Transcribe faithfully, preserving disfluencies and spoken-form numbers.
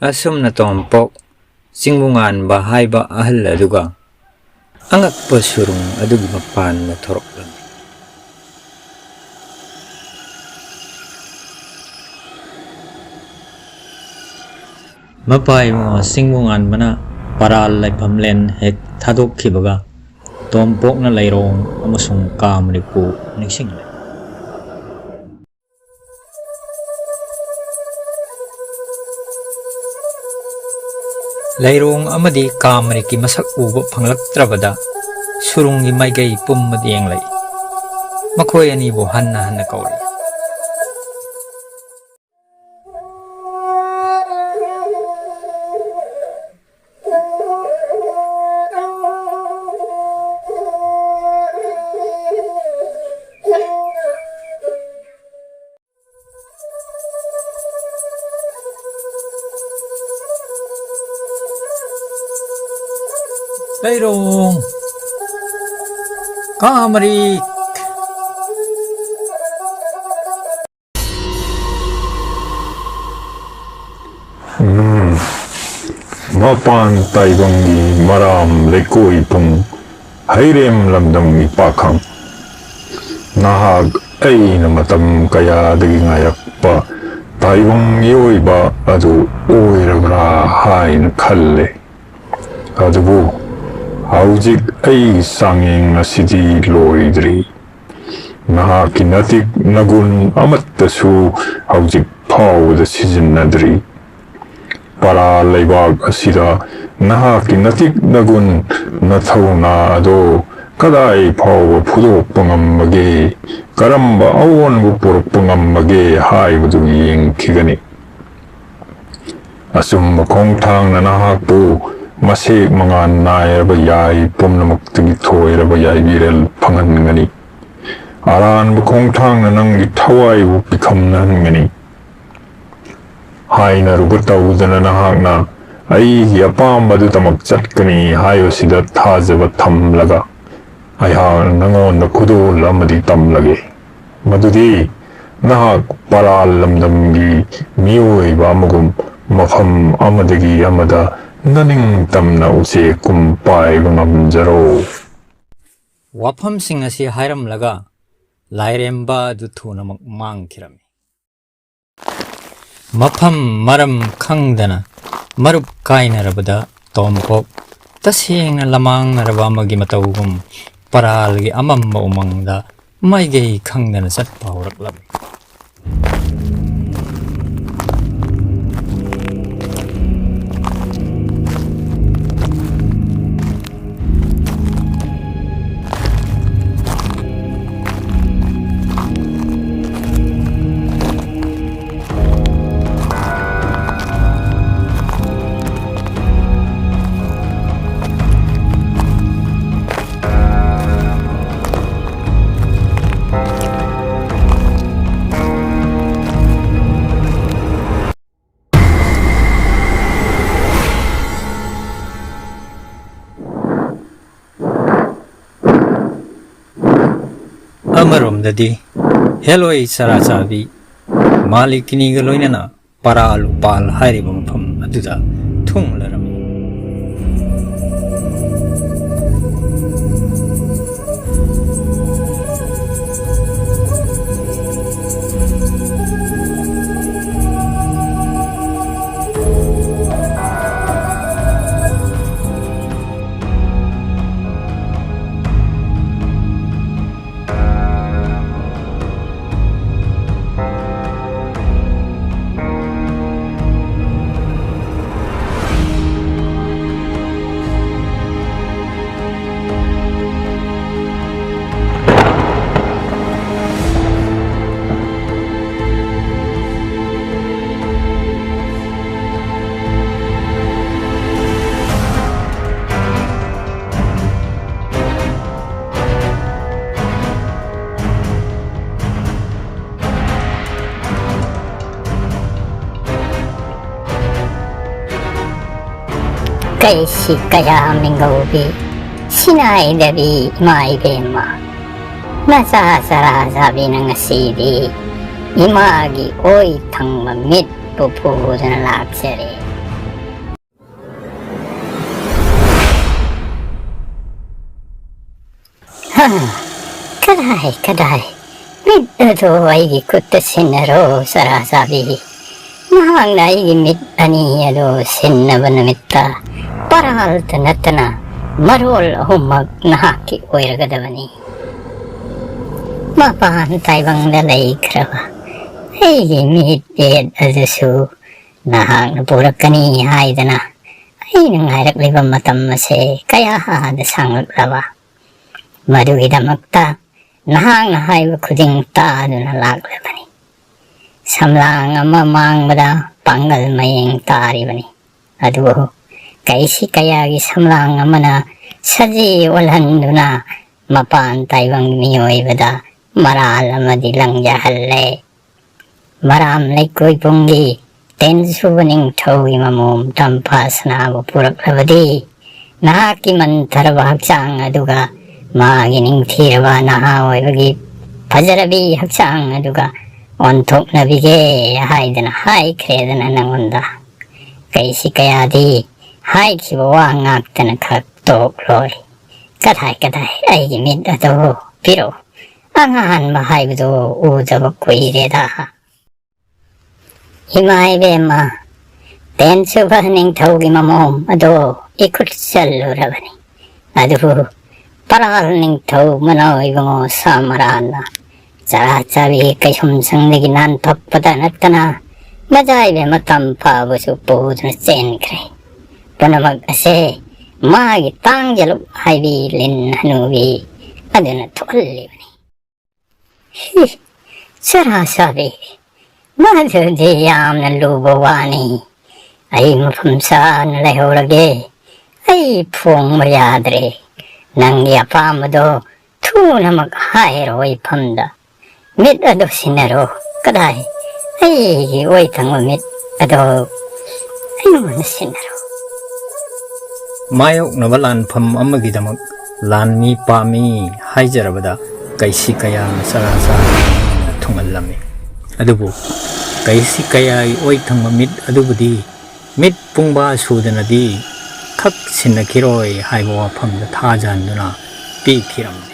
ꯑꯁꯨꯝꯅ ꯇꯣꯝꯄꯣꯛ ꯆꯤꯡꯕꯨ ꯉꯥꯟꯕ ꯍꯥꯏꯕ ꯑꯍꯜ ꯑꯗꯨꯒ ꯑꯉꯛꯄ ꯁꯨꯔꯨꯡ ꯑꯗꯨꯒꯤ ꯃꯄꯥꯟꯗ ꯊꯣꯔꯛꯂꯝꯃꯤ꯫ ꯃꯄꯥ ꯏꯕꯨꯡꯉꯣ ꯆꯤꯡꯕꯨ ꯉꯥꯟꯕꯅ ꯄꯔꯥꯜ ꯂꯩꯐꯝꯂꯦꯟ ꯍꯦꯛ ꯊꯥꯗꯣꯛꯈꯤꯕꯒ ꯇꯣꯝꯄꯣꯛꯅ ꯂꯩꯔꯣꯡ ꯑꯃꯁꯨꯡ ꯀꯥꯃꯔꯤꯛꯄꯨ ꯅꯤꯡꯁꯤꯡꯂꯦ꯫ ꯂꯩꯔꯣꯡ ꯑꯃꯗꯤ ꯀꯥꯃꯔꯤꯛꯀꯤ ꯃꯁꯛ ꯎꯕ ꯐꯪꯂꯛꯇ꯭ꯔꯕꯗ ꯁꯨꯔꯨꯡꯒꯤ ꯃꯥꯏꯀꯩ ꯄꯨꯝꯕꯗ ꯌꯦꯡꯂꯛꯏ꯫ ꯃꯈꯣꯏ ꯑꯅꯤꯕꯨ ꯍꯟꯅ ꯍꯟꯅ ꯀꯧꯔꯛꯏ꯫ ꯂꯩꯔꯣꯡ ꯀꯥꯃꯔꯤꯛ꯫ ꯎꯝ, ꯃꯄꯥꯟ ꯇꯥꯏꯕꯪꯒꯤ ꯃꯔꯥꯝ ꯂꯩꯀꯣꯏ ꯄꯨꯡ ꯍꯩꯔꯦꯝ ꯂꯝꯗꯝꯒꯤ ꯄꯥꯈꯪ꯫ ꯅꯍꯥꯛ ꯑꯩꯅ ꯃꯇꯝ ꯀꯌꯥꯗꯒꯤ ꯉꯥꯏꯔꯛꯄ ꯇꯥꯏꯕꯪ ꯃꯤꯑꯣꯏꯕ ꯑꯗꯨ ꯑꯣꯏꯔꯕ꯭ꯔꯥ ꯍꯥꯏꯅ ꯈꯜꯂꯦ꯫ ꯑꯗꯨꯕꯨ ꯍꯧꯖꯤꯛ ꯑꯩꯒꯤ ꯆꯥꯡꯌꯦꯡ ꯑꯁꯤꯗꯤ ꯂꯣꯏꯗ꯭ꯔꯤ꯫ ꯅꯍꯥꯛꯀꯤ ꯅꯇꯤꯛ ꯅꯒꯨꯟ ꯑꯃꯠꯇꯁꯨ ꯍꯧꯖꯤꯛ ꯐꯥꯎꯕꯗ ꯁꯤꯖꯤꯟꯅꯗ꯭ꯔꯤ꯫ ꯄꯔꯥ ꯂꯩꯕꯥꯛ ꯑꯁꯤꯗ ꯅꯍꯥꯛꯀꯤ ꯅꯇꯤꯛ ꯅꯒꯨꯟ, ꯅꯊꯧꯅꯥ ꯑꯗꯣ ꯀꯗꯥꯏ ꯐꯥꯎꯕ ꯐꯨꯗꯣꯛꯄ ꯉꯝꯕꯒꯦ, ꯀꯔꯝꯕ ꯑꯑꯣꯟꯕ ꯄꯨꯔꯛꯄ ꯉꯝꯕꯒꯦ ꯍꯥꯏꯕꯗꯨ ꯌꯦꯡꯈꯤꯒꯅꯤ꯫ ꯑꯆꯨꯝꯕ ꯈꯣꯡꯊꯥꯡꯅ ꯅꯍꯥꯛꯄꯨ ꯃꯁꯦꯛ ꯃꯉꯥꯜ ꯅꯥꯏꯔꯕ ꯌꯥꯏ ꯄꯨꯝꯅꯃꯛꯇꯒꯤ ꯊꯣꯏꯔꯕ ꯌꯥꯏꯕꯤꯔꯦꯜ ꯐꯪꯍꯟꯒꯅꯤ꯫ ꯑꯔꯥꯟꯕ ꯈꯣꯡꯊꯥꯡꯅ ꯅꯪꯒꯤ ꯊꯋꯥꯏꯕꯨ ꯄꯤꯈꯝꯅꯍꯟꯒꯅꯤ꯫ ꯍꯥꯏꯅꯔꯨꯕ ꯇꯧꯗꯅ ꯅꯍꯥꯛꯅ ꯑꯩꯒꯤ ꯑꯄꯥꯝꯕꯗꯨꯗꯃꯛ ꯆꯠꯀꯅꯤ ꯍꯥꯏꯕꯁꯤꯗ ꯊꯥꯖꯕ ꯊꯝꯂꯒ ꯑꯩꯍꯥꯛ ꯅꯉꯣꯟꯗ ꯈꯨꯗꯣꯜ ꯑꯃꯗꯤ ꯇꯝꯂꯒꯦ꯫ ꯃꯗꯨꯗꯤ ꯅꯍꯥꯛ ꯄꯔꯥꯜ ꯂꯝꯗꯝꯒꯤ ꯃꯤꯑꯣꯏꯕ ꯑꯃꯒꯨꯝ ꯃꯐꯝ ꯑꯃꯗꯒꯤ ꯑꯃꯗ ꯅꯅꯤꯡꯇꯝꯅ ꯎꯆꯦꯛ ꯀꯨꯝ ꯄꯥꯏꯕ ꯉꯝꯖꯔꯣ꯫ ꯋꯥꯐꯝꯁꯤꯡ ꯑꯁꯤ ꯍꯥꯏꯔꯝꯂꯒ ꯂꯥꯏꯔꯦꯝꯕ ꯑꯗꯨ ꯊꯨꯅꯃꯛ ꯃꯥꯡꯈꯤꯔꯝꯃꯤ꯫ ꯃꯐꯝ ꯃꯔꯝ ꯈꯪꯗꯅ ꯃꯔꯨꯞ ꯀꯥꯏꯅꯔꯕꯗ ꯇꯣꯝꯄꯣꯛ ꯇꯁꯦꯡꯅ ꯂꯃꯥꯡꯅꯔꯕ ꯑꯃꯒꯤ ꯃꯇꯧꯒꯨꯝ ꯄꯔꯥꯜꯒꯤ ꯑꯃꯝꯕ ꯎꯃꯪꯗ ꯃꯥꯏꯀꯩ ꯈꯪꯗꯅ ꯆꯠꯄ ꯍꯧꯔꯛꯂꯝꯃꯤ꯫ ꯑꯃꯔꯣꯝꯗꯗꯤ ꯍꯦꯂꯣꯏ ꯆꯔꯥ ꯆꯥꯕꯤ ꯃꯥꯂꯤꯀꯤꯅꯤꯒ ꯂꯣꯏꯅꯅ ꯄꯔꯥ ꯂꯨꯄꯥꯜ ꯍꯥꯏꯔꯤꯕ ꯃꯐꯝ ꯑꯗꯨꯗ ꯊꯨꯡꯂꯔꯝꯃꯤ꯫ ꯀꯩꯁꯤ ꯀꯌꯥ ꯃꯤꯡꯒꯧꯕꯤ, ꯁꯤꯅꯥꯏꯗꯕꯤ ꯏꯃꯥ ꯏꯕꯦꯝꯃ, ꯅꯆꯥ ꯆꯔꯥ ꯆꯥꯕꯤꯅ ꯉꯁꯤꯗꯤ ꯏꯃꯥꯒꯤ ꯑꯣꯏ ꯊꯪꯕ ꯃꯤꯠ ꯄꯨ ꯄꯨꯗꯨꯅ ꯂꯥꯛꯆꯔꯦ꯫ ꯍꯥ, ꯀꯗꯥꯏ, ꯀꯗꯥꯏ? ꯃꯤꯠ ꯑꯗꯨ ꯑꯩꯒꯤ ꯈꯨꯠꯇ ꯁꯤꯟꯅꯔꯣ, ꯆꯔꯥ ꯆꯥꯕꯤ꯫ ꯅꯍꯥꯛꯅ ꯑꯩꯒꯤ ꯃꯤꯠ ꯑꯅꯤ ꯑꯗꯨ ꯁꯤꯟꯅꯕ ꯅꯨꯃꯤꯠꯇ ꯄꯔꯥꯜꯇ ꯅꯠꯇꯅ ꯃꯔꯣꯜ ꯑꯍꯨꯝꯃꯛ ꯅꯍꯥꯛꯀꯤ ꯑꯣꯏꯔꯒꯗꯕꯅꯤ꯫ ꯃꯄꯥꯟ ꯇꯥꯏꯕꯪꯗ ꯂꯩꯈ꯭ꯔꯕ ꯑꯩꯒꯤ ꯃꯤꯠ ꯌꯦꯠ ꯑꯗꯨꯁꯨ ꯅꯍꯥꯛꯅ ꯄꯨꯔꯛꯀꯅꯤ ꯍꯥꯏꯗꯅ ꯑꯩꯅ ꯉꯥꯏꯔꯛꯂꯤꯕ ꯃꯇꯝ ꯑꯁꯦ ꯀꯌꯥꯗ ꯁꯥꯡꯂꯛꯂꯕ? ꯃꯗꯨꯒꯤꯗꯃꯛꯇ ꯅꯍꯥꯛꯅ ꯍꯥꯏꯕ ꯈꯨꯗꯤꯡ ꯇꯥꯗꯨꯅ ꯂꯥꯛꯂꯕꯅꯤ꯫ ꯁꯝꯂꯥꯡ ꯑꯃ ꯃꯥꯡꯕꯗ ꯄꯥꯡꯒꯜ ꯃꯌꯦꯡ ꯇꯥꯔꯤꯕꯅꯤ꯫ ꯑꯗꯨꯕꯨ ꯀꯩꯁꯤ ꯀꯌꯥꯒꯤ ꯁꯝꯂꯥꯡ ꯑꯃꯅ ꯁꯖꯤ ꯑꯣꯜꯍꯟꯗꯨꯅ ꯃꯄꯥꯟ ꯇꯥꯏꯕꯪ ꯃꯤꯑꯣꯏꯕꯗ ꯃꯔꯥꯜ ꯑꯃꯗꯤ ꯂꯪꯖꯍꯜꯂꯦ꯫ ꯃꯔꯥꯝ ꯂꯩꯀꯣꯏꯕꯨꯡꯒꯤ ꯇꯦꯟ ꯁꯨꯕ ꯅꯤꯡꯊꯧꯒꯤ ꯃꯃꯣꯝ ꯇꯝꯐꯥ ꯁꯅꯥꯕꯨ ꯄꯨꯔꯛꯂꯕꯗꯤ, ꯅꯍꯥꯛꯀꯤ ꯃꯟꯊꯔꯕ ꯍꯛꯆꯥꯡ ꯑꯗꯨꯒ ꯃꯥꯒꯤ ꯅꯤꯡꯊꯤꯔꯕ ꯅꯍꯥ ꯑꯣꯏꯕꯒꯤ ꯐꯖꯔꯕꯤ ꯍꯛꯆꯥꯡ ꯑꯗꯨꯒ ꯑꯣꯟꯊꯣꯛꯅꯕꯤꯒꯦ ꯍꯥꯏꯗꯅ ꯍꯥꯏꯈ꯭ꯔꯦꯗꯅ ꯅꯉꯣꯟꯗ꯫ ꯀꯩꯁꯤ ꯀꯌꯥꯗꯤ ꯍꯥꯏꯈꯤꯕ ꯋꯥ ꯉꯥꯛꯇꯅ ꯈꯛ ꯇꯣꯛꯂꯣꯏ꯫ ꯀꯗꯥꯏ, ꯀꯗꯥꯏ, ꯑꯩꯒꯤ ꯃꯤꯠ ꯑꯗꯣ ꯄꯤꯔꯛꯎ꯫ ꯑꯉꯥꯟꯕ ꯍꯥꯏꯕꯗꯣ ꯎꯗꯕ ꯀꯨꯏꯔꯦꯗ꯫ ꯏꯃꯥ ꯏꯕꯦꯝꯃ, ꯇꯦꯟ ꯁꯨꯕ ꯅꯤꯡꯊꯧꯒꯤ ꯃꯃꯣꯝ ꯑꯗꯣ ꯏꯈꯨꯠ ꯆꯜꯂꯨꯔꯕꯅꯤ꯫ ꯑꯗꯨꯕꯨ ꯄꯔꯥꯜ ꯅꯤꯡꯊꯧ ꯃꯅꯥꯎ ꯏꯕꯨꯡꯉꯣ ꯁꯥ ꯃꯔꯥꯟꯅ ꯆꯔꯥ ꯆꯥꯕꯤ ꯀꯩꯁꯨꯝꯁꯪꯗꯒꯤ ꯅꯥꯟꯊꯣꯛꯄꯗ ꯅꯠꯇꯅ ꯃꯖꯥ ꯏꯕꯦꯝꯃ ꯇꯝꯐꯥꯕꯨꯁꯨ ꯄꯨꯗꯨꯅ ꯆꯦꯟꯈ꯭ꯔꯦ꯫ ꯄꯨꯝꯅꯃꯛ ꯑꯁꯦ ꯃꯥꯒꯤ ꯇꯥꯡꯖꯂꯨꯛ ꯍꯥꯏꯕꯤ ꯂꯤꯟ ꯍꯅꯨꯕꯤ ꯑꯗꯨꯅ ꯊꯣꯛꯍꯜꯂꯤꯕꯅꯤ꯫ ꯍꯤ, ꯆꯔꯥ ꯆꯥꯕꯤ, ꯃꯗꯨꯗꯤ ꯌꯥꯝꯅ ꯂꯨꯕ ꯋꯥꯅꯤ꯫ ꯑꯩ ꯃꯐꯝ ꯆꯥꯅ ꯂꯩꯍꯧꯔꯒꯦ꯫ ꯑꯩ ꯐꯣꯡꯕ ꯌꯥꯗ꯭ꯔꯦ꯫ ꯅꯪꯒꯤ ꯑꯄꯥꯝꯕꯗꯣ ꯊꯨꯅꯃꯛ ꯍꯥꯏꯔꯣ ꯏꯐꯝꯗ꯫ ꯃꯤꯠ ꯑꯗꯨ ꯁꯤꯟꯅꯔꯣ꯫ ꯀꯗꯥꯏ? ꯑꯩꯒꯤ ꯑꯣꯏ ꯊꯪꯕ ꯃꯤꯠ ꯑꯗꯣ ꯑꯩꯉꯣꯟꯗ ꯁꯤꯟꯅꯔꯣ꯫ ꯃꯥꯌꯣꯛꯅꯕ ꯂꯥꯟꯐꯝ ꯑꯃꯒꯤꯗꯃꯛ ꯂꯥꯟꯃꯤ ꯄꯥꯝꯃꯤ ꯍꯥꯏꯖꯔꯕꯗ ꯀꯩꯁꯤ ꯀꯌꯥꯅ ꯆꯔꯥ ꯆꯔꯥ ꯊꯨꯡꯍꯜꯂꯝꯃꯤ꯫ ꯑꯗꯨꯕꯨ ꯀꯩꯁꯤ ꯀꯌꯥꯒꯤ ꯑꯣꯏ ꯊꯪꯕ ꯃꯤꯠ ꯑꯗꯨꯕꯨꯗꯤ ꯃꯤꯠ ꯄꯨꯡꯕꯥ ꯁꯨꯗꯅꯗꯤ ꯈꯛ ꯁꯤꯟꯅꯈꯤꯔꯣꯏ ꯍꯥꯏꯕ ꯋꯥꯐꯝꯗ ꯊꯥꯖꯍꯟꯗꯨꯅ ꯄꯤꯈꯤꯔꯝꯃꯤ꯫